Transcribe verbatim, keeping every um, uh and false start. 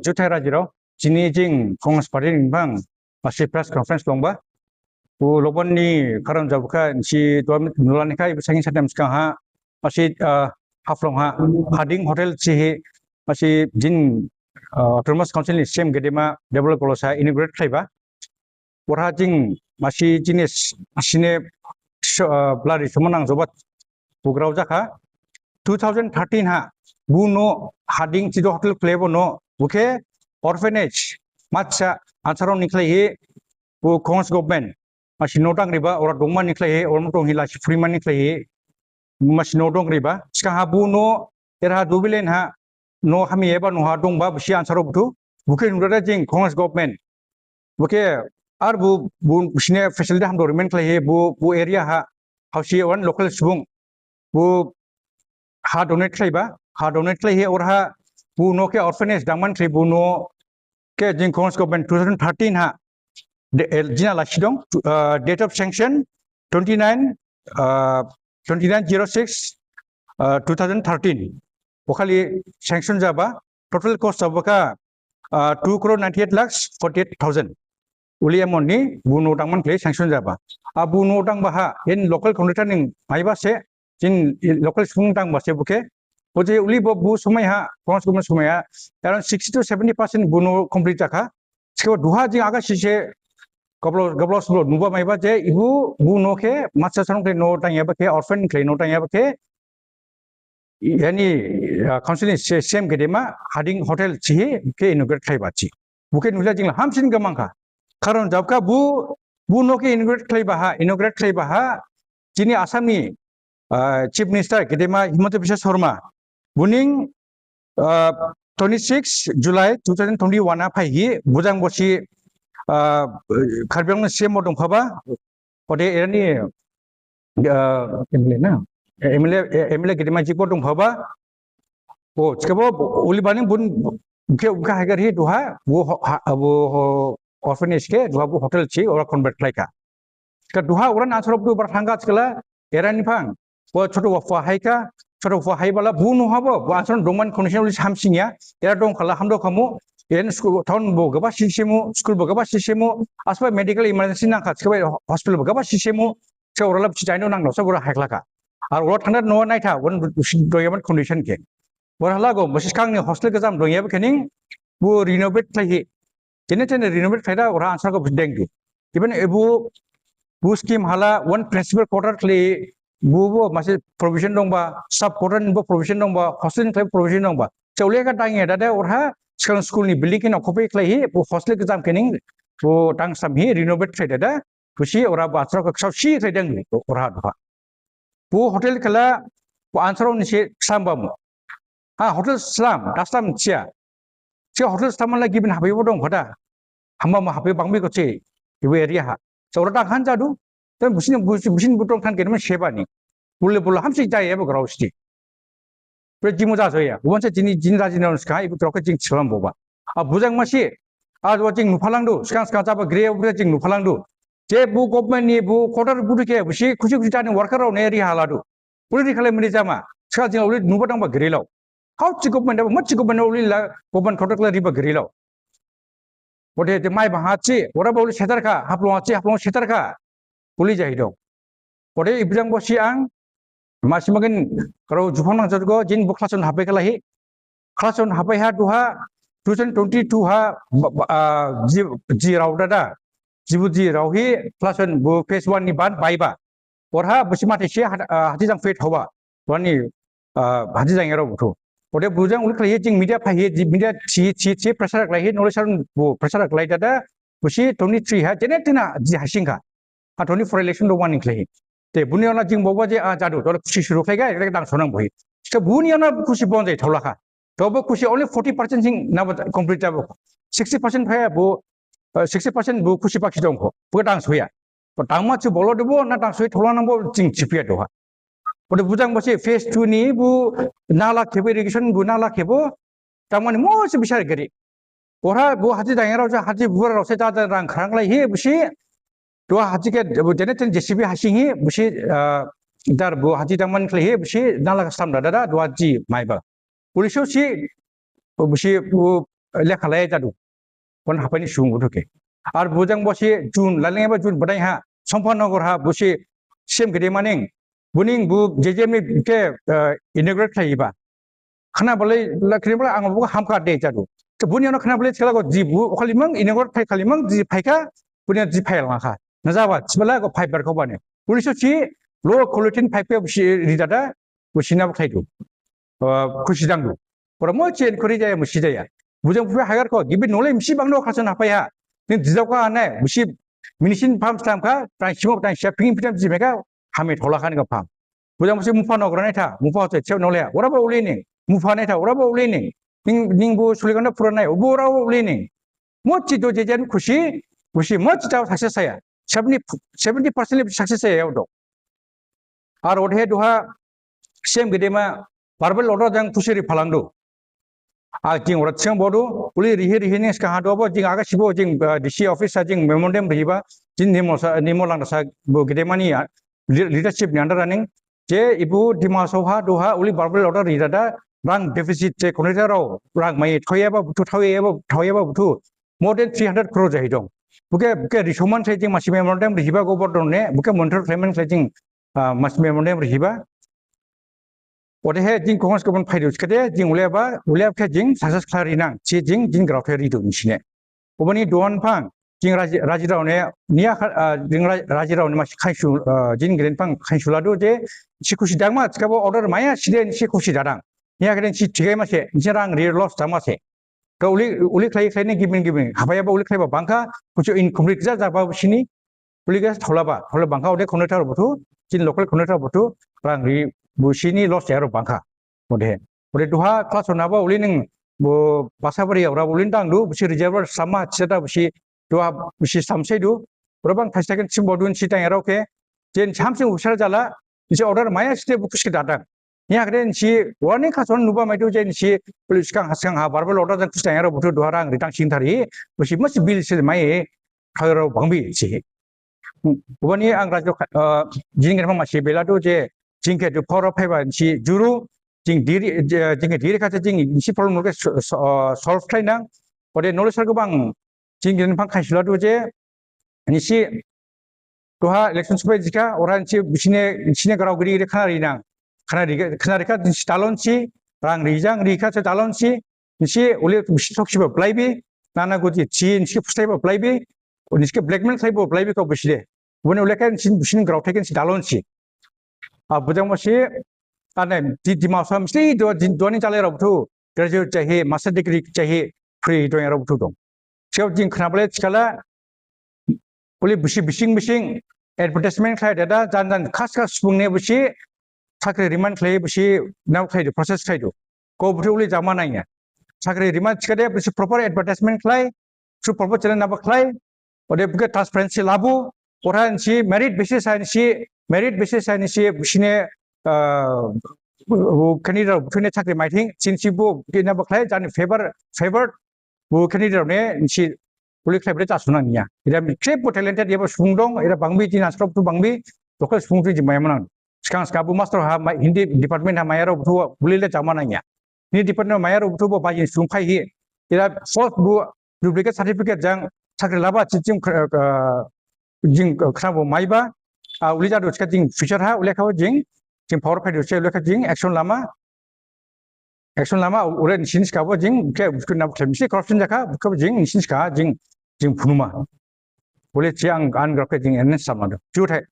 Juthai rajirao, jini jing Congress Party ni bang masi press conference longba. Bo lobon ni karon jabkha si dua nulani khai bo sangin satem skang ha masi, ah, Haflong ha Hading Hotel sihi masi jing, ah, Autonomous Council ni C M gedema Debolal Gorlosa inaugurate khlaiba. Oraha jing masi jinis sine so-, ah, blari somo nangjaoba bugrao jakha. Two thousand thirteen ha bo no Hading sido hotel khlaibo no bo khe orphanage matsa ansarao ni khlaihi bo Congress government masi no dangriba ora dongma ni khlaihi ora donghi lasi phurima ni khlaihi masi no dangriba. Skang ha bo no eraha Jubilee ha no hami eba no ha dongba bosi ansarao buthu. Bo khe nudada jing Congress government. Bo khe ar bo, bo sine facility hamdao remain khlaihi bo, bo area ha hausi one local subung bo ha donate khlaiba, ha donate khlaihi oraha bo no khe orphanage dangman khlai bo no khe jing Congress government two thousand thirteen ha de, el, jina lasi dong, tu-, ah, date of sanction twenty nine, ah, twenty nine zero six, ah, two thousand thirteen. Okhali sanction jaba, total cost jabakha, ah, two crore ninety eight lakhs forty eight thousand. Uli amount ni bo no dangman khlai sanction jaba. A bo no dangba ha, en local contractor ning maiba se, jing local subung dangba se bo khe. Bo je uli bo, bo somai ha, Congress government somai ha, around sixty to seventy percent bo no complete jakha. Sikhe duha jing aga sise gablo, gablo sublo nuba maiba je ebo bo no khe matsa sarong khlai no dangyaba khe, orphan khlai no dangyaba khe, yani, ah, council ni C-, C M gedema Hading Hotel sihi khe inaugurate khlaiba si. Bo khe nula jingla hamsin gamangkha. Karon jabkha bo, bo no khe inaugurate khlaiba ha, inaugurate khlaiba ha, jini Assam ni, ah, Chief Minister gedema Himanta Biswa Sarma. Boning, ah, twenty six July two thousand twenty one ha phaihi, bojang bosi, ah, Karbi Anglong C M o dongphaba, ode erani, ah, M L A na, M L A, eh, M L A gedema jikbo dongphaba. O, sikhabo uli bani bo khe, bo khe haigarhi duha, bo ho-, ha, bo ho-, orphanage khe, duha bo hotel si, ora convert khlaikha. Kha duha ora ansarao bo bar thangkha sikhala, erani phang, bo choto wapha haikha, choto wapha haibala bo no habo, bo ansarao dongman condition uli hamsingya, era dongkhala hamdao khamu, en school, town bo gaba sisemu, school bo gaba sisemu, asba medical emergency nangkha, sikhabo hospital bo gaba sisemu, se ora lab si jaino nang no, se ora haiklakha. Ar ora thangda no naitha, wan dongyaman condition khe. Ora halago, bo siskang ni hostel gajam dongyaba khening, bo renovate khlaihi. Jene tene renovate khlaida, ora ansarao khe dengdu. Even ebo, bo scheme hala, one principal quarter khlai, bo bo masi provision dongba, sub quarter ni bo provision dongba, hostel ni khlai provision dongba. Chaule kha dangya, dada ora, siskang school ni building khe no copy khlaihi, bo hostel gajam khening, bo dangsam hi renovate khlai dada, Bosi ora bo ansarao khe ksaosi khlai deng ora duha. Bo hotel khala bo ansarao ni se slambamu. Ha, hotel slam, da slam siya. Se hotel slam la gibin habai bo dong khoda. Hamba ma habai bangbi kho se, ebo area ha. Se ora da khan jadu. Then bosi ni, bosi, bosi ni bo dong than khe ma sebani. Bule bule hamsi jaya bo grao sti. Bre jimu jasoya. Uban se jini, jini raji ni skang, ebo grao khe jing slam boba. A bojang masi, a duha jing nuphalangdu, skang skang jaba gre bre jing nuphalangdu. Je bo government ni bo quarter buthu khe, bosi khusi khusi thani worker rao ne ri haladu. Buthu ri khalai mani jama, skang jing uli nuba dangba gre lao. Hao si government daba, ma si government uli la, government quarter khala riba gre lao. Bode je mai ba ha si, ora ba uli setar kha, Haflong ha si, Haflong setar kha. Uli jahi dong. Bode ebo jang bosi ang, masi magin grao juphang nang jatgo, jing bo class one hapai khala hi. Class one hapai ha duha, two thousand twenty two ha, ba, ba, ah, ji, ji rao dada. Jibu ji rao hi, class one bo phase one ni ban baiba. Ora bosi mate se hat-, ah, hati jang fail hoba. Wani, ah, hati jang erao buthu. Bode bojang uli khlaihi jing media phaihi, ji media si, si, si pressure khlaihi, nole sar bo pressure khlai dada, bosi twenty three ha, jene tena ji hasingkha. Ha twenty four election dongmani khlaihi. Te boni yaohon jing boba je, ah, jadu, tole khusi suru khlaiga, ek dang sonang bohi. Te boni yaohon khusi bon jai thaolakha. Tobo khusi only forty percent jing naba complete jabo. Sixty percent phaya bo, eh, sixty percent bo khusi bakhi dongkho. Bo dang soya. Bo dangma si bolo debo, na dang soi thola nangbo jing siphiya duha. Bode bojang bosi phase two ni bo nala khebo irrigation bo nala khebo. Dangmani mo se bisar giri. Ora bo hati dang rao se hati bura rao se jada rang khrang lai hi bosi. Duha hati khe bo jene ten J C B hasing hi bosi, ah, dar bo hati dangman khlai hi bosi nala kasam dada duha ji maiba. Police si, bosi, bo, lekha lai jadu. Bon hapai ni subung buthu khe. Ar bojang bo se June, laleng eba June badai ha, Sampanagar ha, bo se C M gedema ning, bo ning bo J J M ni khe, eh, inaugurate khlaiba. Khna balai, la khna balai, ang bo hamkha de jadu. Te boni ano khna balai, thikhala go ji bo, okhali mang, inaugurate phai khali mang, ji phaikha, boni ji phai langkha. Na jaba, thibala go phai bar kho bani. Police si, low quality phai pe si ri dada, bo si na bo khlaidu. Eh, khusi dangdu. Ora mo chen khori jaya, musi jaya. Bojang buphe hagar kho, gibi nole misi bangno khasan hapai ha. Ning dijau kha ane, musi minisin pham stam kha, tang simo, tang sia pingin pitam ji mekha, hame thola khan kha pham. Bojang musi Muphanagar nai tha, Mupha se cheu nole ha. Ora bo uli ning, Mupha nai tha, ora bo uli ning. Ning, ning bo Sulikanda pura nai, bo ora bo uli ning. Mo chi do je jan khusi, khusi mo chi tao success saya. Seventy, seventy percent le success saya udo. Ar odehe duha C M gedema verbal order jang khusi ri phalangdu. A jing ora cheng bodu, uli rihi rihi ning ska ha do bo, jing aga sibo jing, uh, D C office ha jing memorandum rihiba, jing nimo sa, nimo langda sa bo gedema ni ya, le-, leadership ni under running, je ibu Dima Hasao ha duha uli verbal order ri dada, rang deficit je contractor rao, rang mai thoyaba buthu, thoyaba, thoyaba buthu, more than three hundred crore jahi dong. Buke, buke risoman sai jing masi memorandum rihiba governor ne, buke monitor payment sai jing, ah, masi memorandum rihiba. Odehe jing Congress government phaidu, sikhade jing uleba, uleba khe jing success khlari nang, si jing, jing graothai ridu nisine. Obani duhan phang, jing raji, raji rao ne, niya kha, ah, jing ra-, raji rao ne masi khainsu, ah, jing gren phang khainsu ladu je, si khusi dangma, sikhabo order maya, side si khusi dadang. Niya khe si thigai mase, si rang ri loss dangma se. Ka uli, uli khlai khlai ni gibin gibin. Hapai aba uli khlaiba bangkha, kuchu incomplete ja jaba sini. Uli gas tholaba, thola bangkha ode contractor buthu, jin local contractor buthu, rang ri bu sini loss jaro bangkha. Ode, ode duha class one aba uli ning bu basabari ora uli dangdu, busi reservoir sama cheta busi duha busi samsai du. Ora bang thai second sim bodun si tang ero ke, jen samsing usar jala, busi order maya site bu khusi dadang. Niya kade nisi warning khason nuba maidu je nisi police kang haskang ha verbal order jang khusi tang ero buthu duha rang ri tang sing thari, busi mas bill se mai, khairao bangbi si. Ubani ang rajo, eh, jing khe masi beladu je, jing khe du power of fiber si juru, jing diri, je, jing khe diri kha je jing si problem khe so-, so-, eh, solve khlai nang. Ode knowledge sar gabang, jing khe phang khainsu ladu je, nisi, duha election sophai jikha, ora nisi, sine, sine grao giri giri khana ri nang. Khana ri, khana ri kha, nisi dalon si, rang ri jang ri kha se dalon si, nisi uli busi thok siba blaibi, nana guti si, nisi phusaiba blaibi, nisi khe blackmail khlaibo blaibi kho busi de. Boni uli khe nisi, busi ni grao thai khe nisi dalon si. A bojang masi, ane, di, Dima Hasao masi, do, di, doni jale rao buthu, graduate jahi, master degree jahi, free dong rao buthu dong. Sikhao jing khna balai thikhala, uli busi bising bising, advertisement khlai dada, jan jan khas khas subung ne busi, sakri riman khlai busi, nao khlaidu, process khlaidu. Ko buthu uli jama naiya. Sakri riman thikhade busi proper advertisement khlai, su proper channel naba khlai, ode buke transparency labu, ora nisi merit basis ha nisi, merit basis ha nisi, busine, ah, bu candidate buthu ne sakri maithing, sinsi bu, buke naba khlai, jani favor, favor, bu candidate ne, nisi, uli khlai bede chasunang niya. Ira khrip bu talented, yaba subung dong, ira bangbi, jini asrop tu bangbi, local subung tu jimai manang. Sekarang sekarang bu master ha, ma-, Hindi department ha, mayarao buthu, uli le jama naiya. Nini department mayarao buthu bo bajin sum phai hi. Ira false bu duplicate certificate jang sakri laba si jing, eh, jing, eh, khna bo maiba. A uli jadu sikha jing future ha, uli kha jing, jing power phaidu se uli kha jing action lama. Action lama, uli nisi ni sikhabo jing, khe, khe na khe misi corruption jakha, khe jing, nisi ni sikha jing, jing phunuma. Uli si ang, ang grao khe jing, enen samadu. Juthai.